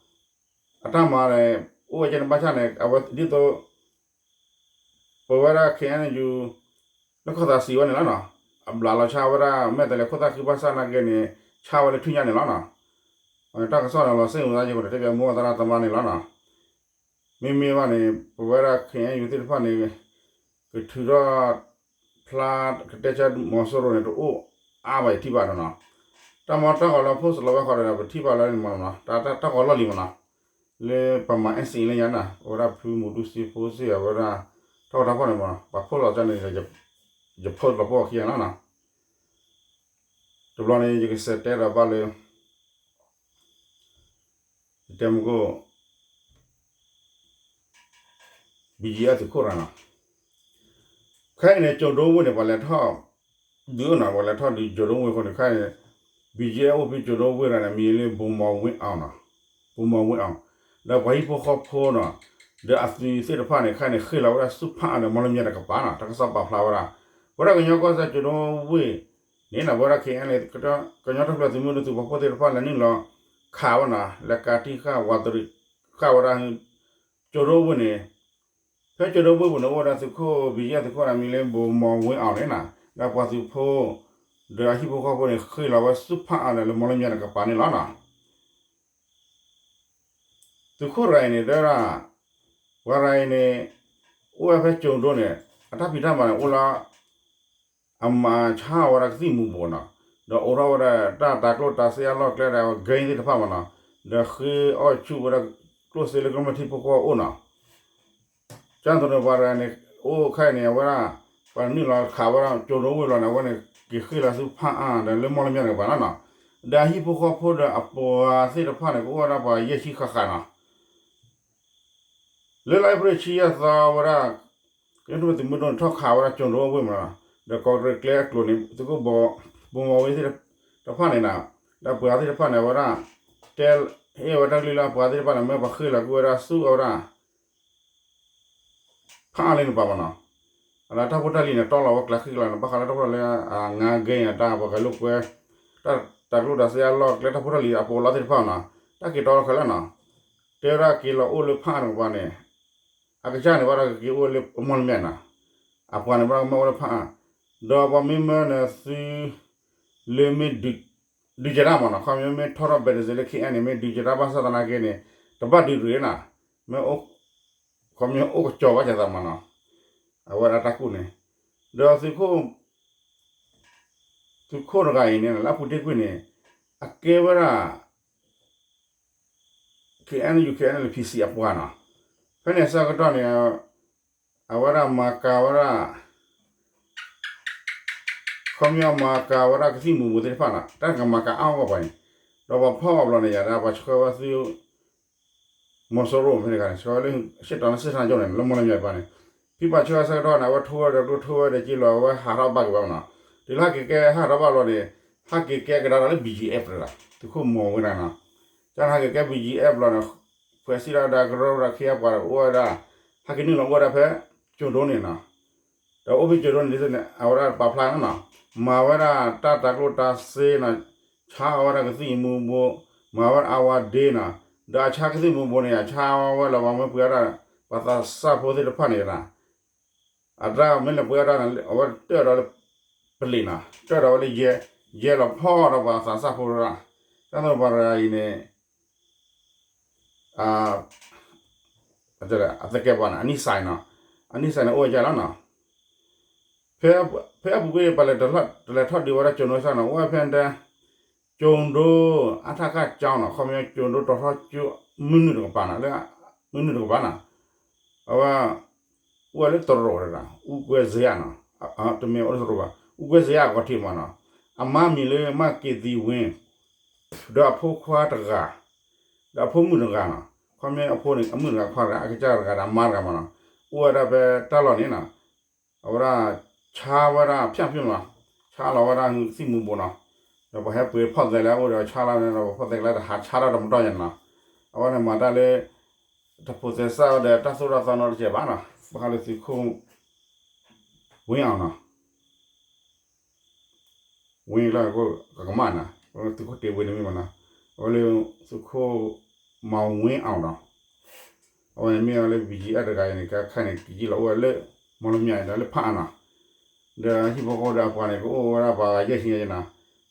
အတၢ်မၤန့ၣ် အိၣ်ဝဲကဲန့ၣ်ဘၣ်ဆၣ်န့ၣ် အဝဲဒ်သိး ပဝဲဒၣ် ခ့ၣ်အဲၣ်ယူၣ် လၢခီၣ်သးစံးဝဲန့ၣ်လီၤနီၤ, အဘျးလီၤဆါဝဲဒၣ် မဲာ်တဲးလဲးခိၣ်သၣ်ဃံဘၣ်ဆၣ်နာ်က့န့ၣ် ဆါဝဲလၢထွံၣ်ညၣ်န့ၣ်လီၤနီၤ, တၢ်ကစီၣ်န့ၣ်လီၤစ့ၣ်ဝဲသးက့ ပတတဲပျးမိၢ်သရၣ်သမါန့ၣ်လီၤနီၤ, မ့မ့ၢ်ဘၣ်န့ၣ် ပဝဲဒၣ် ခ့ၣ်အဲၣ်ယူၣ် သ့ၣ်တဖၣ်န့ၣ် ကထုးထီၣ် ဖျါ ကတဲဆၢမီၤစိရိၤန့ၣ် တအိၣ်အါဘၣ်ယထံၣ်ဘၣ်ဒီးနီၤ, တၢ်မၤတၢ်ဂီၤလၢ post လီၤဝဲဃီဒီး ပထံၣ်ဘၣ်လၢန့ၣ်မးနီၤ, တၢ်တၢ်ဂီၤလီၢ်လံၤမးနီၤ, လၢပမၤ NCA လၢညါန့ၣ် အဝဲဒၣ်ဖုမူတူစ့ဖိစ့ၢ် အဝဲဒၣ် ထီၣ်ကထီၣ်ဖီၣ်န့ၣ်မးနီၤ, ပှၤ post လီၤကန့ၣ် ယ post လီၤပှီၢ်ခံဂၤနီၤနီၤ, တဘျီန့ၣ် ယကစးတဲဒီးဘၣ်လၢ ယတဲမူခိၣ် BGF သုးခိၣ်ရၤနီၤ, ခဲအံၤန့ၣ် ကၠိၤဒိဝ့ၢ်န့ၣ် ပှၤလဲၤထီၣ်ဒုးနီၤ, ပှၤလဲၤထီၣ်ဒုးကၠိၤဒိဝ့ၢ်အဃိန့ၣ် ခဲအံၤန့ၣ် BGF အိၣ်ဖဲကၠိၤဒိဝ့ၢ်ရၤန့ၣ် မံၤလၢ ဗိုလ်မှူးဝင်းအောင်နီၤ, ဗိုလ်မှူးဝင်းအောင် ဒီးပှၤဟံၣ်ဖိဃီဖိနီၤ, ဒီးအသုးသ့ၣ်တဖၣ်န့ၣ် ခဲအံၤန့ၣ် ဃ့ၢ်လီၤဝဲဒၣ်ဆူဖးအါဒီး မီၣ်လမၠဲၣ်တကပၤနီၤ, တၢ်ကစီၣ်ပာ်ဖျါဝဲဒၣ်, ပဝဲဒၣ်ကညီကီၢ်စဲၣ်ကၠိၤဒိဝ့ၢ်န့ၣ်နီၤ, ပဝဲဒၣ် ခ့ၣ်အဲၣ်အဲလ် ကညီတၢ်ထူၣ်ဖျဲးသုးမုၢ်ဒိၣ်သုးပှၤဖိသ့ၣ်တဖၣ်လဲၤနုာ်လီၤခးဝဲနီၤ, လဲၤကးတံၢ်ဃာ်ဝးတရံးဃာ်ဝဲဒၣ် ကၠိၤဒိဝ့ၢ်န့ၣ်, ဖဲကၠိၤဒိဝ့ၢ်ပူၤန့ၣ် အိၣ်ဝဲဒၣ်သုးခိၣ် BGF သုးခိၣ်န့ၣ် မံၤလၢ ဗိုလ်မှူးဝင်းအောင် န့ၣ်နီၤ, ဒီးပှၤသုးဖိ ဒီးအဟံၣ်ဖိဃီဖိန့ၣ် ဃ့ၢ်လီၤဝဲဆူဖးအါဒီးလၢ မီၣ်လမၠဲၣ်တကပၤန့ၣ်လီၤနီၤ. သုးခိၣ်ရၤအံၤန့ၣ် တဲဝဲဒၣ်, ပှၤရၤအံၤန့ၣ် အိၣ်ဝဲဖဲကၠိၤဒိန့ၣ် အတၢ်ဖံးတၢ်မၤန့ၣ် အိၣ်လၢ အမၤဆါဝဲဒၣ်ကသံၣ်မူၤဘှီးနီၤ, ဒီးအိးထီၣ်ဝဲဒၣ်တၢ်တၤကျိၣ်တၤစ့အလီၢ်ကျဲဒီး grain သ့ၣ်တဖၣ်မးနီၤ, ဒီးဃ့အီၣ်ဆူၣ်ဝဲဒၣ်ကျိၣ်စ့လၢကမျၢၢ်ထံဖိကီၢ်ဖိအိၣ်နီၤ. ကၠၢ်သိးန့ၣ် ပှၤရၤန့ၣ် အိၣ်ခဲအံၤန့ၣ် အဝဲဒၣ် ပှၤနုာ်လီၤခးဝဲဒၣ်ကၠိၤဒိဝ့ၢ်လီၤန့ၣ် အဝဲန့ၣ် က့ၤဃ့ၢ်လီၤဆူဖးအါဒီးလၢမီၣ်လမၠဲၣ်တကပၤလီၤနီၤ. ဒီးအဟံၣ်ဖိဃီဖိဒီးအပှၤသ့ၣ်တဖၣ်န့ၣ် ကအိၣ်ဝဲဒၣ်ပှၤယဲၢ်ဆံဃၣ်ဃၣ်နီၤ. လၢလါအ့ဖြ့ၣ်ဆံယဲၢ်သီဝဲဒၣ် ကညီတၢ်ထူၣ်ဖျဲးသုးမုၢ်ဒိၣ်န့ၣ် ထီၣ်ခးဝဲဒၣ်ကၠိၤဒိဝ့ၢ်မးနီၤ, ဒီးကီးတရံးကျဲအကျိၤန့ၣ် သုးခိၣ်ဘီ ဘိမီဝ့သ့ၣ်တဖၣ်န့ၣ်နီၤ, ဒီးပှၤသ့ၣ်တဖၣ်န့ၣ် အဝဲဒၣ် တဲဟ့ၣ်ဝဲတၢ်ကလုၢ်လၢပှၤသ့ၣ်တဖၣ်န့ၣ် မ့ၢ်ပှၤဃ့ၢ်လီၤကွံာ်ဝဲဒၣ်ဆူအဝဲဒၣ် ဖးအါလၢန့ၣ်ပၤမနီၤ, အတၢ်ဖိတၢ်လံၤန့ၣ် တီလီၤဝဲကျဲဃ့ၢ်ကျါန့ၣ် ဘၣ်ဃးလၢတၢ်ဖိတၢ်လံၤ အငါကဲအတၢ်ပှၤကလုာ်ကွဲ တၢ်တၤကျိၣ်တၤစ့အလီၢ်ကျဲ တၢ်ဖိတၢ်လံၤအပူၤလီၢ်သ့ၣ်တဖၣ်နီၤ, တၢ်က့ၤတီလီၤခဲလၢာ်နီၤ, တဲဝဲဒၣ်က့ၤလီၤအိၣ်လၢဖးအါတကပၤန့ၣ် အကစၢ်န့ၣ်ဘၣ်ဒီးကက့ၤအိၣ်လၢအမီၢ်လမၠဲၣ်နီၤ, အပှၤန့ၣ်ဘၣ်ဒီးကမၢအိၣ်လၢဖးအါ, ဒီးပှၤမ့မၢနသု လၢမ့ၢ် ဒုးကဲတၢ်မနီၤ, ခီမ့ၢ်မ့ၢ်ထီၣ်ထီၣ်ဘဲးတစ့လၢ ခဲအံၤန့ၣ် မ့ၢ်ဒုးကဲတၢ်ဘၣ်ဆၣ်သနာ်က့န့ၣ် တဘၣ်ဒုးတဂ့ၤနီၤ, မ့ၢ် ခီမ့ၢ်အိၣ်ကစီၤဘၣ်ကသးမနီၤ, အဝဲဒၣ်တၢ်ကူၣ်န့ၣ်, ဒီးသုးခိၣ် သုးခိၣ်တဂၤအံၤန့ၣ် လၢအပူၤတ့ၢ်ကွံာ်န့ၣ် အကဲဝဲဒၣ် KNU KNLA PC အပှၤနီၤ, ဖဲန့ၣ်အဆၢကတီၢ်န့ၣ် အဝဲဒၣ်မၤကၤဝဲဒၣ် ခီမ့ၢ်မၤကၤဝဲဒၣ်ကသံၣ်မူၤဘှီးသ့ၣ်တဖၣ်နီၤ, တၢ်ကမၤကၤအါအါဂီၢ်ပှၤန့ၣ်, ဒီးပှၤဖီၣ်အီၤဘျီန့ၣ် ယၤဒၣ်ပှၤဆှၢဝဲသု မီၤစိရိၤဖဲန့ၣ်ခါန့ၣ် ဆှၢဝဲလၢ ရှစ်တောင်နဲ့ စစ်ဌာနချုပ်န့ၣ် လၢမီၢ်လမၠဲၣ်ပၤန့ၣ်, ဖံပာ်ဆှၢအဆၢကတီၢ်န့ၣ် အဝဲထိဝဲဒီးကျိ ထိဝဲဒီးက့လီၤ အဝဲဟးထီၣ်ဘၣ်က့ၤဘၣ်နီၤ, တုၤလၢဟဲက့ၤကဲဟးထီၣ်ဘၣ်လီၤန့ၣ် ဟဲက့ၤကဲကဒါဒီးလၢ BGF တဂၤ သုးခိၣ်မီၤဝ့တဂၤနီၤ, ကန့ၣ်ဟဲက့ၤကဲ BGF လီၤန့ၣ် ဖှဲးစံၣ်ထီၣ်ဝဲဒၣ်ကရၢဝဲဒၣ်ခံအပှၤဒီးအိၣ်ဝဲဒၣ် ဟဲက့ၤနုာ်လီၤအိၣ်ဝဲဒၣ်ဖဲ ကၠိၤဒိန့ၣ်နီၤ, ဒီးအိၣ်ဖဲကၠိၤဒိန့ၣ်န့ၣ် အဝဲဒၣ်ပာ်ဖျါနီၤ, မၤဝဲဒၣ်တၢ်တၤကျိၣ်တၤစ့နီၤ, ဆါအီၤဝဲဒၣ်ကသံၣ်မူၤဘှီး, မၤဝဲဒၣ်အဝၤဒ့နီၤ, ဒီးအဆါကသံၣ်မူၤဘှီးန့ၣ် အဆါဝဲလီၤပှၤမ့ၢ်ပှ့ၤအီၣ်တၢ် ပှၤသးစၢ်ဖိသ့ၣ်တဖၣ်န့ၣ်နီၤ, အတၢ်မ့ၢ်လဲၤပှ့ၤအီၣ်တၢ်န့ၣ် အဝဲတၢၢ်ဒီးလၢ ပလံာ်နီၤ, တၢၢ်ဒီးဝဲလၢယဲ, ယဲလီၤဖီၣ်ဒီးပှၤသးစၢ်ဖိတဂၤ, တၢ်သိးပှၤတဂၤအံၤန့ၣ် အသကဲးပဝးန့ၣ် အနံၣ်စဲးနီၤ, အနံၣ်စဲးန့ၣ်အိၣ်ဝဲဒၣ်လီၤနီၤ, ဖဲအပူၤကွံာ်ပှၤလဲၤတလဲၤထီၣ်ဒုးဝဲဒၣ်ကၠိၤဒိစ့ၢ်နီၤ, အိၣ်ဝဲဖဲဒၣ် ကၠိၤဒိ အထကကျောင်းနီၤ, ခီမ့ၢ်ကၠိၤဒိတီၤထီကၠိ မုၢ်နုာ်တကပၤနီၤ, လၢ မုၢ်နုာ်တကပၤနီၤ, အဝဲ အိၣ်ဝဲလၢတရိးတဂၤ, အူကွဲးစ့ယါနီၤ, တမ့ၢ်အိၣ်လၢတရိးဘၣ်, အူကွဲးစ့ယါအဂီၤထံးမးနီၤ, အမါမံၤလၢမၤက့ၤသံဝ့ ဒီးအဖိခွါတဂၤ, ဒီးအဖိမုၣ်တဂၤနီၤ, ခီမ့ၢ်အဖိန့ၣ် အမုၣ်တဂၤခွါတဂၤ အကစၢ်တဂၤဒီးအမါတဂၤမးနီၤ, အိၣ်ဝဲဒၣ်ဖဲတၢ်လီၢ်န့ၣ်နီၤ, အဝဲဒၣ် ဆါဝဲဒၣ်ဖၠၣ်ဖၠၣ်မးနီၤ, ဆါလီၤဝဲဒၣ်သံၣ်မူၤဘှီးနီၤ, ဒီးပှၤဟဲပှ့ၤဖီၣ်သဲလၢအအိၣ်ဒီးဆါလီၤန့ၣ်ဒီး ပှၤဖီၣ်သဲကျါဒီးဟးဆါတၢ်တမတီၢ်ယါန့ၣ်နီၤ, အဝဲန့ၣ်မၤတၢ်လၢ တၢ်ဖိးသဲစးဝဲဒီးတၢ်သိၣ်တၢ်သီနီတစဲးဘၣ်နီၤ, ဘၣ်ဃးလၢသုးခိၣ် ဝ့အီၤနီၤ ဝ့လၢကကမၣ်နီၤ, သုးခိၣ်တ့ဝ့န့ၣ်မ့ၢ်မနီၤ, အဝဲလၢသုးခိၣ်မၤဝ့အီၤနီၤ, အဝဲန့ၣ်မ့ၢ်အီၤလၢ ဘီၣ်ကၠံအၣ် တဂၤအံၤန့ၣ် ခဲခါန့ၣ် ကက့ၤလီၤအိၣ်ဝဲလၢ မီၢ်လမၠဲၣ်ဒီးလၢဖးအါနီၤ, ဒီးဟံၣ်ဖိဃီဖိဒီးအပှၤန့ၣ် ကအိၣ်ဝဲဒၣ်ပှၤဂၤယဲၢ်ဆံယဲၢ်နီၤ,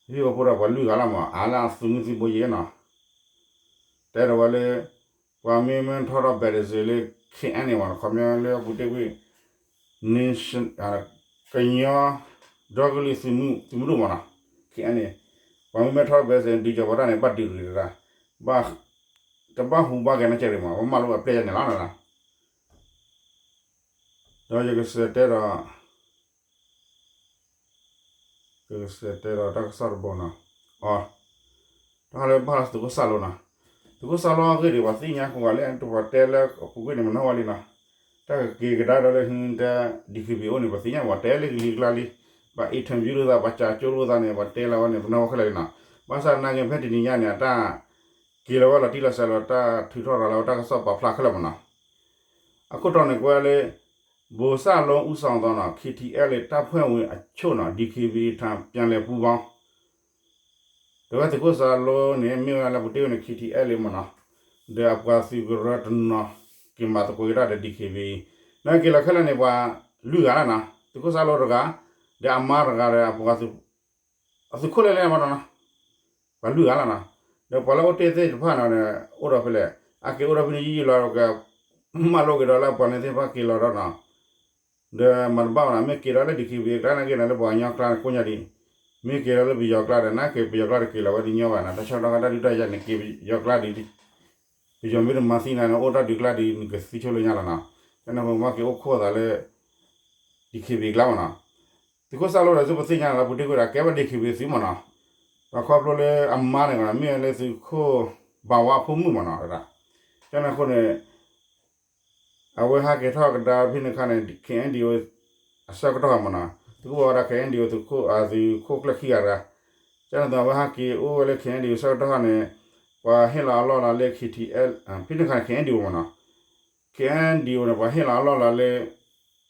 ဟံၣ်ဖိဃီဖိဒီးပှၤလွံၢ်ဂၤလီၤမး အါလၢအသုးမုၢ်သံၣ်ဘိယဲၢ်နီၤ တဲဒီးဝဲလၢ ပှၤမ့ၢ်မ့ၢ်ထီၣ်ထီၣ်ဘဲးတစ့လၢ ခဲအံၤန့ၣ်မး ခီပညီလၢအပူၤတ့ၢ်ကွံာ် ကညီဒီကလုာ်သုးမုၢ်ဒိၣ်မးနီၤ, ခဲအံၤန့ၣ် ပှၤမ့ၢ်မ့ၢ်ထီၣ်ထီၣ်ဘဲးတစ့ ဒုးကီၤပှၤတၢ်န့ၣ် ဘၣ်ဒုးတဂ့ၤတဂၤ, ဘၣ် တဘၣ်ဟူးဘၣ်ဂဲၤနီတစဲးတဂ့ၤမး, ပမၤလိအပျဲၢ်ယဲၢ်န့ၣ်လီၤနီၤ, ဒီးယကစံးတဲဒီး ကစံးတဲဒီးတၢ်ကစီၣ်တဘိနီၤ, အ တၢ်လၢဘၣ်လၢသုးခိၣ်စၢ်လိနီၤ, သုးခိၣ်စၢ်လိအဂ့ၢ်ဒံး ပှၤသ့ၣ်ညါကိးဂၤလၢ ပှၤတဲလၢအပူၤကွံာ်န့ၣ် မနီၣ်ဝဲလံနီၤ, တၢ်ကက့ၤကဒါဒီးလၢဟံးတဲ DKBA အိၣ်န့ၣ် ပှၤသ့ၣ်ညါ ပှၤတဲလၢကလံၤကျါလံ, ပှၤ interview လိာ်သး ပှၤကၠးကၠိလိာ်သးန့ၣ် ပှၤတဲလီၤဝဲန့ၣ် ပနီၣ်ဝဲခဲလၢာ်လံနီၤ, ဘၣ်ဆၣ်သနာ်က့ ဖဲတနံၤညါန့ၣ် အတၢ်က့ၤလီၤဝဲလီၤတံၢ်လီၤဆဲးလီၤ တၢ်ထုးထီၣ်ရၤလီၤဝဲတၢ်ကစီၣ်ပာ်ဖျါခဲလၢာ်မးနီၤ, အခိၣ်တီန့ၣ်ကွဲးလၢ ဗိုလ်စၢ်လိဦးဆောင်သောနီၤ KTLA တပ်ဖွဲ့ဝင်အချို့နီၤ DKBA ထံပြန်လည်ပူးပေါင်း ဒီးဝဲသုးခိၣ်စၢ်လိန့ၣ် မ့ၢ်ဝဲဒၣ်လၢပူၤတ့ၢ်ဝဲန့ၣ် KTLA မးနီၤ, ဒီးအပှၤသုးကရၢတနီၤ က့ၤမၤသကိးက့ၤတၢ်ဒီး DKBA နာ်က့ၤလီၤခဲလၢာ်န့ၣ် ပှၤလွံၢ်ဂၤလီၤနီၤ, သုးခိၣ်စၢ်လိတဂၤ, ဒီးအမါတဂၤဒီးအပှၤသုး အသုးခိၣ်လဲၣ်လဲၣ်မးနီၤ, ပှၤလွံၢ်ဂၤလီၤနီၤ, ဒီးပှၤလၢအိၣ်တ့ၢ်သ့ၣ်တဖၣ်န့ၣ် အိၣ်ဒီးဖဲလဲၣ်, အက့ၤအိၣ်ဒီးဖဲန့ၣ်ယံာ်ယံာ်လီၤ ကမၤလိက့ၤဒီးလၢပှၤန့ၣ်သ့ၣ်တဖၣ်က့ၤလီၤဒီးနီၤ, ဒီးမၤတဘၣ်ဘၣ်နီၤ, မ့ၢ်က့ၤဒီးလၢ DKBA ကျါနာ်က့ၤန့ၣ် လၢပှၤကညီကျါန့ၣ် ကိးညါဒံး, မ့ၢ်က့ၤဒီးလၢပယီၤကျါဒီး နာ်က့ၤ ပယီၤကျါဒီးက့ၤလီၤဝဲတညီဘၣ်နီၤ, တၢ်ဆၢကတီၢ်ခါတၢ်ဒုးတၢ်ယၤန့ၣ် က့ၤပယီၤကျါဒီး ပယီၤမ့ၢ်တမၤသံနၤန့ၣ် အိၣ်တၢ်ဒုးကျါဒီး နကသံဆိလၢညါလီၤနီၤ, ကန့ၣ်ပမ့ၢ်က့ၤအိၣ်ခိးသးလၢ DKBA ကျါမးနီၤ, သုးခိၣ်စၢ်လိဒီး သုပသ့ၣ်ညါလီၤ ပူၤတ့ၢ်ကွံာ်ဒီး ကဲဝဲ DKBA သုးမးနီၤ, ဒီးခီဖျိလၢအမါန့ၣ် မ့ၢ်လၢသုးခိၣ်ဘၣ်ဝါအဖိမုၣ်မးနီၤ, ကန့ၣ်အဃိန့ၣ် အဝဲဟဲက့ၤထီၣ်ကဒါဖဲန့ၣ်အခါန့ၣ် KNDO အဆၢကတီၢ်မးနီၤ, သုးခိၣ်ဘၣ်ဝါဒီး KNDO သုးခိၣ် သုးခိၣ်ကျၢၢ်ခံဂၤတဂၤ, က ကန့ၣ်သိးအဝဲဟဲက့ၤအိၣ်ဝဲလၢ KNDO ဆၢကတီၢ်န့ၣ် ပှၤဟ့ၣ်လီၤအလီၢ်လၤလၢ KTL ဖဲန့ၣ်ခါန့ၣ် KNDO မ့ၢ်နီၤ KNDO န့ၣ် ပှၤဟ့ၣ်လီၤအလီၢ်လၤလၢ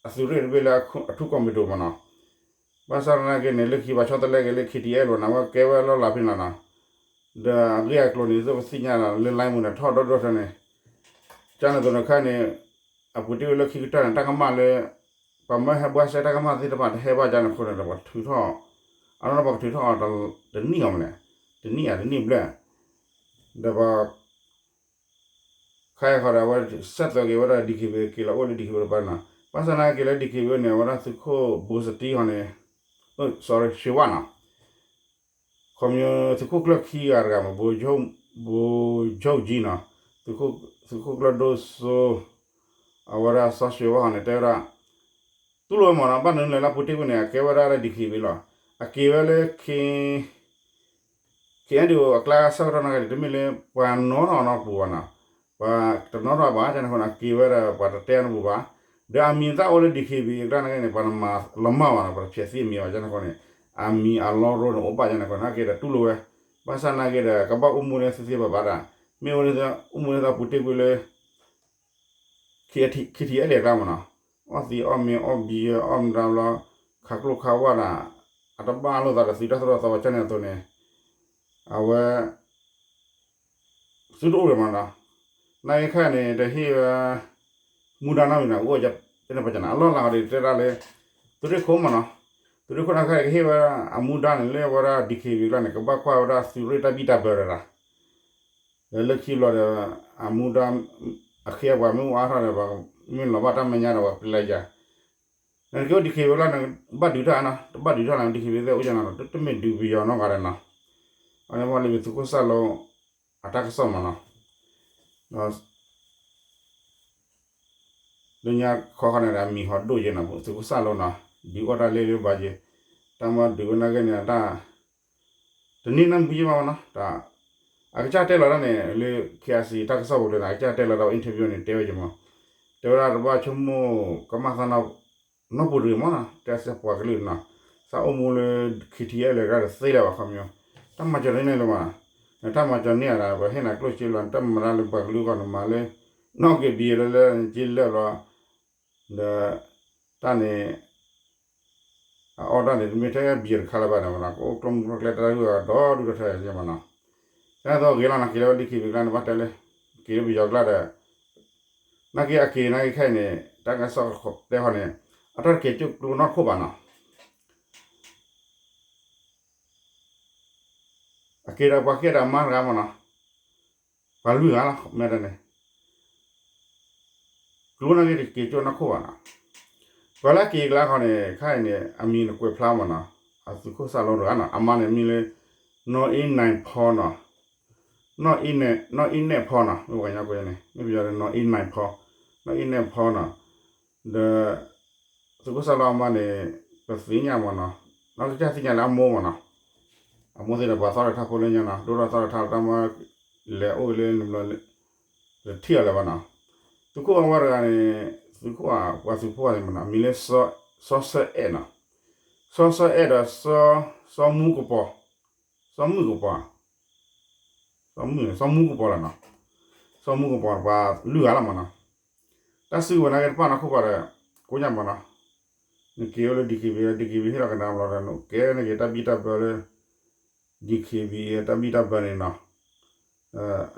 အသုးရ့ၣ်တဘ့ၣ်လၢအထူကီၢ်မ့ၢ်ဒိၣ်မ့ၢ်နီၤ ဘၣ်ဆၣ်သနာ်က့န့ၣ် လၢခံပှၤဆီတလဲက့ၤလၢ KTL ဘၣ်န့ၣ် အဝဲကဲဝဲလီၢ်လၤဖဲန့ၣ်လီၤနီၤ ဒီးအဂ့ၢ်အကျိၤန့ၣ် သိးပသ့ၣ်ညါလီၤ လၢ line မူန့ၣ် ထီၣ်ဒီဒူၣ်ထီန့ၣ် ကန့ၣ်သိးန့ၣ်ခါန့ၣ် အပူၤတ့ၢ်ဝဲလၢခံကတၢၢ်န့ၣ် တၢ်ကမၣ်လၢ ပှၤမၢဟဲဘှါစဲတၢ်ကမၣ်သ့ၣ်တဖၣ်တဟဲဘၣ်ကန့ၣ်အဃိန့ၣ်ဒီး ပှၤထုးထီၣ် အနီၢ်နီၢ်ပှၤကထုးထီၣ်အီၤ တနံၣ်အီၤမ့ၢ်န့ၣ် တနံၣ်ဧါ တနံၣ်ဘျဲၣ် ဒီးပှၤ ခါအံၤဃီဒီး အဝဲစဲးသွဲးက့ၤဝဲဒၣ် DKBA က့ၤလီၤအိၣ်လၢ DKBA တပၤန့ၣ်နီၤ ဘၣ်ဆၣ်သနာ်က့လၢ DKBA န့ၣ် အဝဲဒၣ်သုးခိၣ်ဘိစတံဃီန့ၣ် sorry ရွှ့ၤဝၣ်နီၤ ခီဖျိသုးခိၣ်ကျၢၢ်ခံဂၤတဂၤမ့ၢ် ဘိ ဘိ ချုပ်ကြီး နီၤ သုးခိၣ်ကျၢၢ်ဒိၣ်စိ အဝဲဒၣ်စီၤရွှ့ၤဝၣ်ဃီန့ၣ် တဲဝဲဒၣ် တူၢ်လိာ်ဝဲမ့ၢ်နီၤ ဘၣ်နုၤလဲၣ်လၢအပူၤတ့ၢ်ကွံာ်န့ၣ် အကဲဝဲဒၣ်လၢ DKBA လီၤ အက့ၤဝဲလၢ KNDO အကျါဆၢကတီၢ်န့ၣ် တမ့ၢ်လၢပှၤနီၣ်ထီၣ်အီၤနီတပူၤဘၣ်နီၤ ပှၤတနီၣ်ထီၣ်ဘၣ် ကန့ၣ်အဃိန့ၣ် အက့ၤဝဲဒီးပှၤတတဲအီၤနီတပူၤဘၣ် ဒီးအမံၤသၣ်အိၣ်လၢ DKBA အကျါန့ၣ်ဂ့ၤန့ၣ် ပှၤနမၤလီၤမၢ်ဘၣ်နီၤ ပှၤတဖျဲးသံအမံၤဘၣ် ကန့ၣ်အဃိန့ၣ် အမံၤအလီၢ်ရိန့ၣ်အိၣ်ဘၣ် ကန့ၣ်အဃိန့ၣ် အက့ၤဒီးတူၢ်လိာ်ဝဲ ဘၣ်ဆၣ်သနာ်က့ဒီး ကဘၣ်အိၣ်မူန့ၣ်သ့သ့ဘၣ်ဘၣ်ဒီး မ့ၢ်အိၣ် အိၣ်မူန့ၣ်သ့ပူၤတ့ၢ်ကွံာ်လၢ KTLA အကျါမ့ၢ်နီၤ အီၣ်သံးအီၣ်မ့ၤအီၣ်ဘံယၢၤအီၣ်မတၤဘျီ ခးကျိခးဝၣ်ဒၣ် အတဘၣ်လိာ်သးဒီးသုးတၢ်သိၣ်တၢ်သီဝဲကန့ၣ်အသိးန့ၣ် အဝဲ သုတအိၣ်လၢၤမ့ၢ်နီၤ နာ်က့ခါန့ၣ် တဟ့ၣ်ဝဲ မူဒါနီတမံၤနီၤ အိၣ် ပတဲဒၣ်လၢ သုးရ့ၣ်ခိၣ်မ့ၢ်နီၤ သုးရ့ၣ်ခိၣ်န့ၣ်ခါန့ၣ် ကဟ့ၣ်ဝဲအမူဒါန့ၣ် လၢဝဲဒၣ် DKBA အကျါန့ၣ် ကဘၣ်ကွၢ်ဝဲဒၣ်သုးရ့ၣ်တၢ်ဘံၣ်တၢ်ဘၢတဂၤ ဒီးလၢခံဘျီဒီး အမူဒါ အခ့အပှၤမ့ၢ်အိၣ်အါထီၣ်ဒီး ပှၤမ့ၢ်လီၤဘၣ်တၢ်မဲာ်ညါဒီး ပှၤပျဲယၤ နက့ၤအိၣ် DKBA လီၤ နဘၣ်ဒုးတၢ်နီၤ တဘၣ်ဒုးတၢ်လီၤ DKBA သ့ၣ်အိၣ်ယနီၤ တမ့ၢ်ဒုးပယီၤနီတဂၤဒီးနီၤ အန့ၣ်မ့ၢ်လၢသုးခိၣ်စၣ်လိ အတၢ်ကစီၣ်မ့ၢ်နီၤ ဒီး လၢညါခီခီန့ၣ်ဒီး အမံၤဟီၣ်ဒိၣ်ယဲနီၤ သုးခိၣ်စၣ်လိနီၤ ဒုးအီၣ်တၢ်လၢလၢဘၣ်ယဲ တၢ်မၤဒုးဝဲနာ်က့န့ၣ် တၢ် တန့ၢ်နီတမံၤဘၣ်မ့ၢ်နီၤ တၢ် အကစၢ်တဲလီၤတၢ်န့ၣ် လၢ KIC တၢ်ကစီၣ်ပူၤလၢန့ၣ် အကစၢ်တဲလီၤတၢ် interview န့ၣ် တဲဝဲက့ၤမ့ၢ် တဲဝဲဒၣ်တဘၣ်ဆိကမိၣ်ကမၣ်သးနီၢ်ပူၤတဂ့ၤမ့ၢ်နီၤ တဲစ့ၢ်ပှၤကလုာ်နီၤ သးအိၣ်မူလၢ KTLA တဂၤတသ့လၢၤဘၣ်ခီပညီ တၢ်မၤစၢၤန့ၢ်လၢၤမ့ၢ်နီၤ နတၢ်မၤစၢၤန့ၢ်အီၤဒီး ပှၤဟ့ၣ်နၤကျိၣ်စ့လီၤ နတၢ်မၤတၢ်လၢပှၤကလုာ်အဂီၢ် နမၤလၢ နီၣ်က့ၤဘံယဲလၢလၢနက့လၢာ်ဘျီ ဒီး တၢ်န့ၣ် အအီၣ်တၢ်န့ၣ် တမ့ၢ်ထဲဘံယဲတခါလၢၤဘၣ်န့ၣ်မ့ၢ်နီၤ ကအိၣ်ကျိမုၢ်ကျိကျဲတၢ်ဂ့ၢ်အီၤဒီဒူၣ်ဒီထၢယဲမ့ၢ်နီၤ ကန့ၣ်သိးဂ့ၤလီၤနီၤ က့ၤလၢဝဲ DKBA အကျါန့ၣ် ဘၣ်တဲလၢ က့ၤလၢပယီၤအကျါဒီး နာ်က့အက့ၤနာ်က့ခဲအံၤန့ၣ် တၢ်ကစီၣ်တဲဃီန့ၣ် အတၢ်တက့ၤကၠိၣ်ကျိနီတခိၣ်ဘၣ်နီၤ အက့ၤဒီးပှၤခံဂၤဒီးအမါတဂၤမ့ၢ်နီၤ ပှၤလွံၢ်ဂၤလီၤ မ့ၢ်တၢ်န့ၣ် ကျိနာ်က့တက့ၤကၠိၣ်နီတခိၣ်ဘၣ်နီၤ ပှၤလၢအက့ၤကျါဃီန့ၣ် ခဲအံၤန့ၣ် အမံၤန့ၣ်ကွဲးဖျါမ့ၢ်နီၤ အသုးခိၣ်စၣ်လိတဂၤနီၤ အမါန့ၣ်မံၤလၢ နီၢ်အ့နဲၣ်ဖီနီၤ နီၢ်အ့နဲၣ်ဖီနီၤ မ့ၢ်ပှၤကညီကွဲးန့ၣ် မ့ၢ်ပယီၤဒီး နီၢ်အ့နဲၣ်ဖီ နီၢ်အ့နဲၣ်ဖီနီၤ ဒီး သုးခိၣ်စၣ်လိအမါန့ၣ် ပသ့ၣ်ညါမ့ၢ်နီၤ နီၢ်ကစၢ်သ့ၣ်ညါလၢအမိၢ်မ့ၢ်နီၤ အမိၢ်သ့ၣ်ဒီးပှၤသီၣ်လၢထါဖိလၢညါနီၤ ဒိၣ်ထီၣ်သီၣ်လၢထါလၢတၢ်မၤ လဲၤအိၣ်လၢနဘျီ တထံၣ်အီၤလၢၤဘၣ်နီၤ သုးခိၣ်အဝဲတဂၤန့ၣ် သုးခိၣ်အပှၤသုးဖိန့ၣ်မ့ၢ်နီၤ အမံၤလၢ စီၤစၢအဲၣ်နီၤ စီၤစၢအဲၣ်ဒီး စီၤမူကပီၤ စီၤမုၣ်ကပီၤ စီၤမုၣ် စီၤမူကပီၤလီၤနီၤ စီၤမူကပီၤပှၤလွံၢ်ဂၤလီၤမ့ၢ်နီၤ တၢ်စုကဝဲၤနာ်က့တပၣ်နီၤခိၣ်ပှၤဒီး ကိးညါမ့ၢ်နီၤ နက့ၤအိၣ်လၢ DKBA DKBA ဟ့ၣ်လီၤကဒါဘျီဒီး နကဲနက့ၤတၢ်ဘံၣ်တၢ်ဘၢလၢ DKBA တၢ်ဘံၣ်တၢ်ဘၢန့ၣ်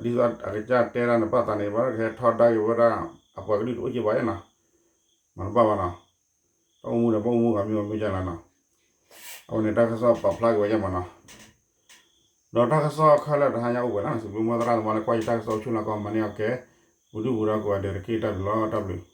နီၤ ဒ်သိးအကစၢ်တဲဒၣ်နပၢ်သးန့ၣ် ဘၣ်ကဟဲထီဒါက့ၤဝဲဒၣ် အပှၤကလုာ်တအိၣ်က့ဘၣ်နီၤ မၤတဘၣ်ဘၣ်နီၤ တၢ်အိၣ်မူဒီး ပအိၣ်မူဂၤမ့ၢ်ဂီၤမ့ၢ်ကလီၤနီၤ အဝဲန့ၣ်တၢ်ကစီၣ်ပာ်ဖျါက့ၤဝဲယဲမ့ၢ်နီၤ ဒီးတၢ်ကစီၣ်ခဲလၢာ်တဟါညါအိၣ်ဝဲလၢ စံးဘျုးမွဲသရၣ်သမါလၢကွၢ်ယတၢ်ကစီၣ်အိၣ်ဆူၣ်လၢကီၢ်မၤန့ၢ်အီၤကဲ ပူၤဒုၣ်ပူၤဒါကိးဂၤဒဲးတက့ၢ် တၢ်ဘျုးလီၤ တၢ်ဘျုး